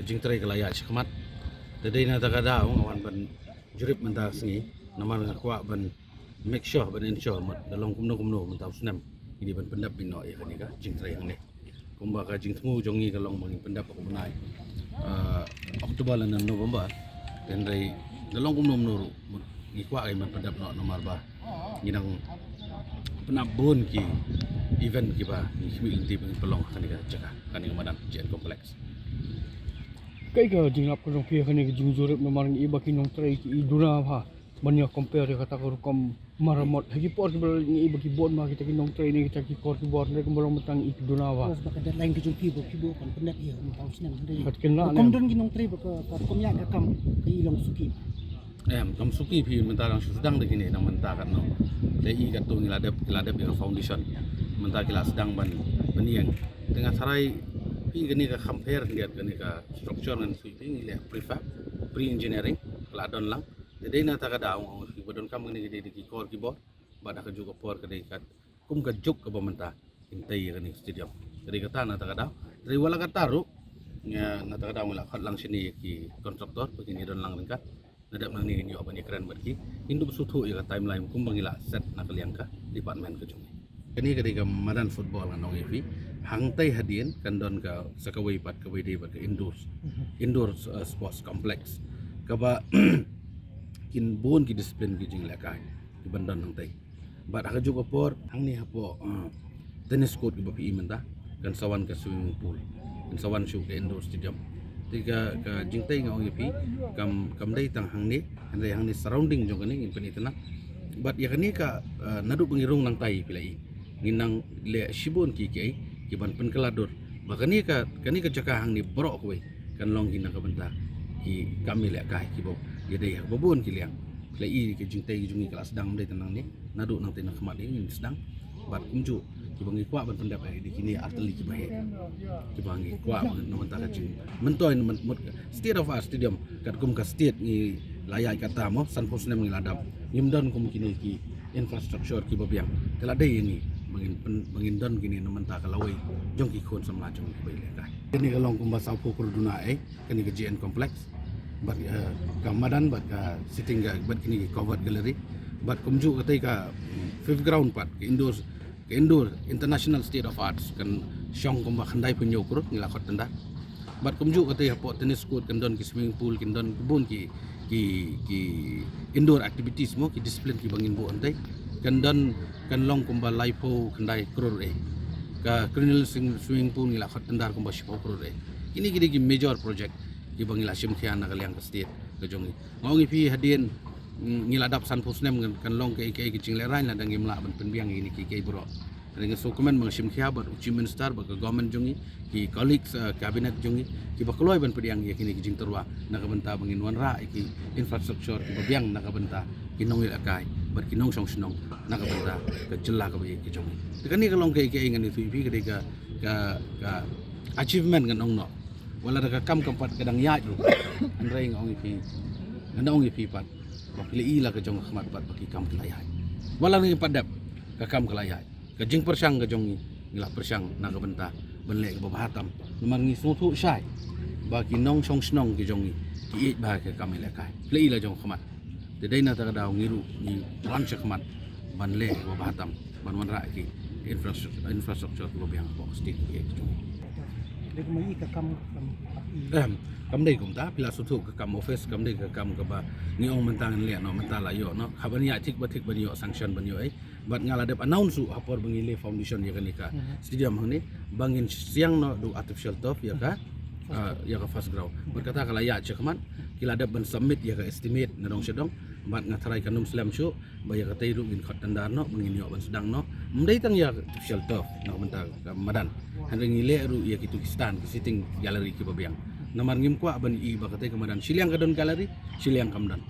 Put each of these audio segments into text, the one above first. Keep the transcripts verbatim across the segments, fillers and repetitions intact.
Jingtrei ka la ïaid shakhmat. Te dei na kata ka daw nga wan ban jurip mynta ka sngi. Namar nga kwah ban make sure, ban ensure mut da long kumno kumno mynta u snem ngi ban pyndep beit noh ïa kane ka jingtrei hangne. Kumba ka jingthmu jong ngi ka long ba ngin pyndep ha u bnai, ah, October lane November. Te hynrei da long kumno kumno ruh mut ngi kwah ban pyndep noh namar ba ngi dang pynap bun ki event kiba ngi khmih lynti ba ngin pynlong ha kane ka jaka, kane ka madan G N Complex. Kaei ka jinglap ka jong phi ha kane ka jingjurip namar ngi i ba ki nongtrei ki i duna bha ban ïa compare ïa kata ka rukom maramot ha ki por kiba ngi i ba ki bun bha kita ki nongtrei ne kita ki kor ki bor ne kumba long mynta ngi i ki duna bha. Bas ba ka deadline ka jong phi ba phi ba kan pyndep ïa mynta u snem hynrei. Kat kynla ne. Kum don ki nongtrei ba ka, ka rukom ïaid ka kam ka i long suki. Em, kam suki phi mynta dang shu sdang da kine dang mynta katno. Te i katto ngi la dep, ngi la dep ïa ka foundation. Mynta ki la sdang ban, ban ïeng. Te nga tharai phi kane ka compare khyndiat kane ka structure ngan shu phi ngi leh prefab, pre-engineering, ka la don lang. Te dei na kata ka daw nga ong phi ba donkam kane ka dei da ki kor ki bor. Bad ha kajuh ka por ka dei kat kum ka juk kaba mynta ngin tei ïa kane ka stadium. Ka dei kata na kata ka daw. Te dei wat la katta ruh, nga na kata ka daw ngi la khot lang shane ïa ki contractor ba kin ïa don lang ryngkat. Nadep nangne ngin ïoh ban ïakren bad ki. Ngin dup sngewthuh ïa ka timeline kumba ngi la set na ka liang ka department ka jong ngi. Kane ka dei ka madan football ngan ong ïa phi. Hangtei hadien kan don ka sa kawei pat kawei dei bad ka indoor, indoor, uh, sports complex. Kaba kin bun ki discipline ki jingïalehkai kiban don hangtei. Bad ha kajuh ka por hangne hapoh, uh, tennis court kiba phi i mynta kan sa wan ka swimming pool, kan sa wan shuh ka indoor stadium. Te ka, ka jingtei nga ong ïa phi kam, kam dei tang hangne, hynrei hangne surrounding jong kane ngin pyni tynat. Bad ïa kane ka, uh, naduh ba ngi rung nangtai phi la i ngin nang leh shibun ki kiei kiban pynkylla dur ba kane ka, kane ka jaka hangne baroh kawei kan long hi na ka bynta ki kam ïalehkai kiba ïadei ha kaba bun ki liang. Phi la i ka jingtei ka jong ngi ka la sdang, ym dei tang nangne, naduh nangtei na khmat ngin sdang. Bad kumjuh kiba ngi kwah ban pyndep ïa kine artylli kiba heh kiba ngi kwah ban na mynta ka jing myntoi na myn-, mut state of art stadium katkum ka state ngi la ïaid kata mo sanphew snem ngi la dap, ngim don kum kine ki infrastructure kiba biang. Te la dei ïa ngi ba ngin pyn-, ba ngin don kine na mynta ka lawei jong ki khun samla jong ngi kiba ïalehkai. Kine ka long kumba sawphew klur duna ei. Kane ka G N Complex bad, eh, ka madan bad ka sitting ka bad kine ki covered gallery bad kumjuh katei ka, mm, fifth ground pat ka indoor, ka indoor international state of arts kan shong kumba khyndai phew hynñiew klur ngi la khot tender. Bad kumjuh katei hapoh tennis court kan don ki swimming pool, kan don bun ki, ki, ki indoor activities mo, ki discipline kiba ngin buh hangtei. Kan don, kan long kumba laiphew khyndai klur ei. Ka Cranial swim-, swimming pool ngi la khot tender kumba shiphew klur ei. Kine ki dei ki major project kiba ngi la shim khia na ka liang ka state ka jong ngi. Nga ong ïa phi hadien, mm, ngi la dap sanphew snem kan, kan long kaei kaei ka jinglehrain lada ngim lah ban pynbiang ïa kine kiei kiei baroh. Hynrei nga sngewkmen ba nga shim khia bad u Chief Minister bad ka government jong ngi, ki colleagues, eh, cabinet jong ngi kiba kloi ban pdiang ïa kine ki jingtyrwa na ka bynta ba ngin wanrah ïa ki infrastructure kiba biang na ka bynta ki nongïalehkai bad ki nongshong shnong na ka bynta ka jylla kaba ïeit ka jong ngi. Te kane ka long kaei kaei ngan ïathuh ïa phi ka dei ka, ka, ka achievement ngan ong noh. Wat la da ka kam kam pat ka dang ïaid ruh, hynrei nga ong ïa phi, ngan ong ïa phi pat ba phi la i la ka jong ka khmat pat ba ki kam ki la ïaid. Wat la ngim pat dep, ka kam ka la ïaid. Ka jingpyrshang ka jong ngi, ngi la pyrshang na ka bynta ban leh kaba bha tam. Namar ngi sngewthuh shai ba ki nongshong shnong ki jong ngi ki ïeit bha ka kam ïalehkai. Phi la i la jong ka khmat. Te dei na kata ka daw ngi ruh ngi wan sha khmat ban leh kaba bha tam, ban wanrah ki infrastructure, infrastructure kaba biang hapoh ka state ka jong ngi. Dei kumba i ka kam, kam, em, kam dei kumta, phi la sngewthuh ka kam office, kam dei ka kam kaba ngi ong mynta ngan leh noh, mynta la ïoh noh. Haba ngi ïaid thik ba thik ban ïoh sanction ban ïoh ei. Bad nga la dep announce ruh ha por ba ngi leh foundation ïa kane ka stadium hangne ba ngin siang noh da u artificial turf ïa ka, ah, ïa ka first ground. Bad kata ka la ïaid sha khmat, ki la dep ban submit ïa ka estimate na dong sha dong. Bad nga tharai kan ym slem shuh ba ïa katei ruh ngin khot tender noh ba ngin ïoh ban sdang noh. Ym dei tang ïa ka artificial turf na ka bynta ka madan, hynrei ngi leh ruh ïa kitu ki stand, ki sitting gallery kiba biang. Namar ngim kwah ban i ba katei ka madan shiliang ka don gallery, shiliang kam don.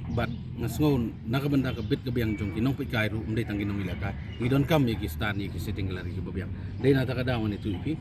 Bad nga sngew na ka bynta ka bit ka biang jong ki nongpeitkai ruh, ym dei tang ki nongïalehkai, ngi donkam ïa ki stand, ïa ki sitting gallery kiba biang. Dei na kata ka daw ngan ïathuh ïa phi,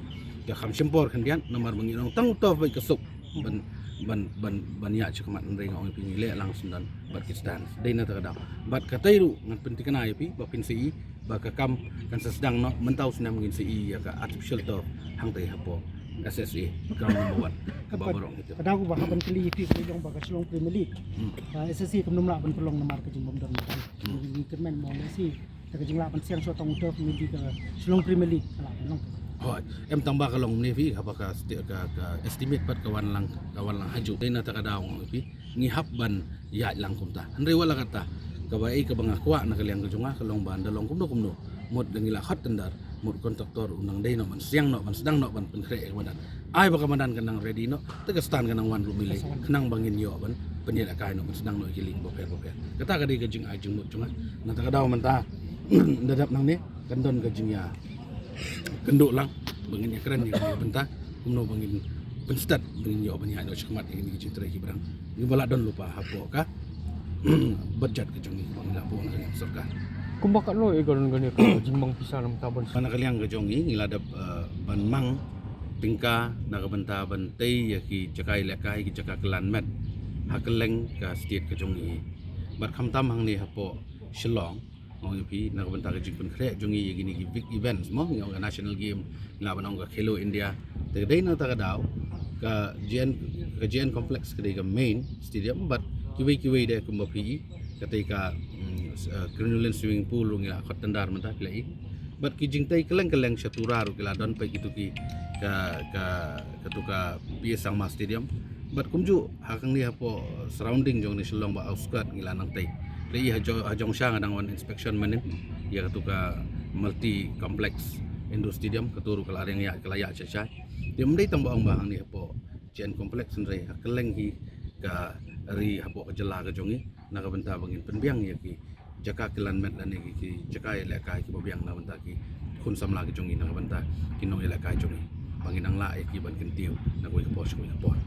ka kham shim por khyndiat namar ba ngi ong tang u turf bad ka suk ban, ban, ban, ban ïaid sha khmat, hynrei nga ong ïa phi ngi leh lang syndon bad ki stand. Dei na kata ka daw. Bad katei ruh ngan pynthikna ïa phi ba phin sa i ba ka kam kan sa sdang noh, mynta u snem ngin sa i ïa ka artificial turf hangtei hapoh S S A ground number one. Kaba baroh kita. Ka daw ba hap ban kylli ïa phi ka long ba ka Shillong Premier League. Hmm. Ah, S S A kam lah ban pynlong namar ka jingbym don. Hmm. Ngi kyrmen mo S S A ta ka jinglah ban siang shuwa tang uta ka Shillong Premier League ka lah ban long. Hooid, em tang ba ka long ne phi haba ka sti-, ka, ka estimate pat ka wan lang, ka wan lang hajuh. Dei na ta ka daw ngi phi ngi hap ban ïaid lang kumta. Hynrei wat la katta, kaba ei kaba nga kwah na ka liang ka jong nga ka long ba ynda long kumno kumno, mut da ngi la khot tender, mut kontraktor u nang dei noh ban siang noh, ban sdang noh ban pynkhreh ïa ka madan. Ai ba ka madan ka nang ready noh, te ka stand ka nang wan ruh mili, khnang ba ngin ïoh ban pynïalehkai noh, ban sdang noh ïa ki lieng bapher bapher. Kata ka dei ka jingai jingmut jong nga. Na ta ka daw mynta, da dep nangne kan don ka jingïa kynduh lang ba ngin ïakren ïa kane ka bynta, kumno ba ngin pynstet ba ngin ïoh ban ïaid noh shakhmat ïa kine ki jingtrei ki brang. Ngi ba la don lypa hapoh ka budget ka jong ngi ba ngi la buh na ka liang sorkar. Kumba katno ïa ka don kane ka jingmang pisa na ka bynta ban, na ka liang ka jong ngi ngi la dep, eh, ban mang tyngka na ka bynta ban tei ïa ki jaka ïalehkai, ki jaka kylla met ha kylleng ka state ka jong ngi. Bad khamtam hangne hapoh Shillong, ong ïa phi, na ka bynta ka jingpynkhreh jong ngi ïa kine ki big events mo, ngi ong ka National Game, ngi lah ban ong ka Khelo India. Te ka dei na ta ka daw ka J N, ka J N Complex ka dei ka main stadium, bad kiwei kiwei de kumba phi i, kata ka, mm, s-, eh, Crinoline Swimming Pool ruh ngi la khot tender mynta phi la i. Bad ki jingtei kylleng kylleng sha Tura ruh ki la don pat kito ki ka, ka, kato ka P A Sangma Stadium. Bad kumjuh ha kane hapoh surrounding jong ne Shillong ba outskirt ngi la nang tei. Te i ha Jo-, ha Jongsha nga dang wan inspection mynnin ïa kato ka multi complex indoor stadium, kato ruh ka la ring ïa, ka la ïa shai shai. Te ym dei tang ba ong ba hangne hapoh J N Complex, hynrei ha kylleng hi ka ri hapoh ka jylla ka jong ngi, na ka bynta ba ngin pynbiang ïa ki jaka kylla met lane ki, ki jaka ïalehkai kiba biang na ka bynta ki khun samla ki jong ngi, na ka bynta ki nongïalehkai jong ngi, ba ngin nang lah ïa ki ban kyntiew na kawei ka por sha kawei ka por.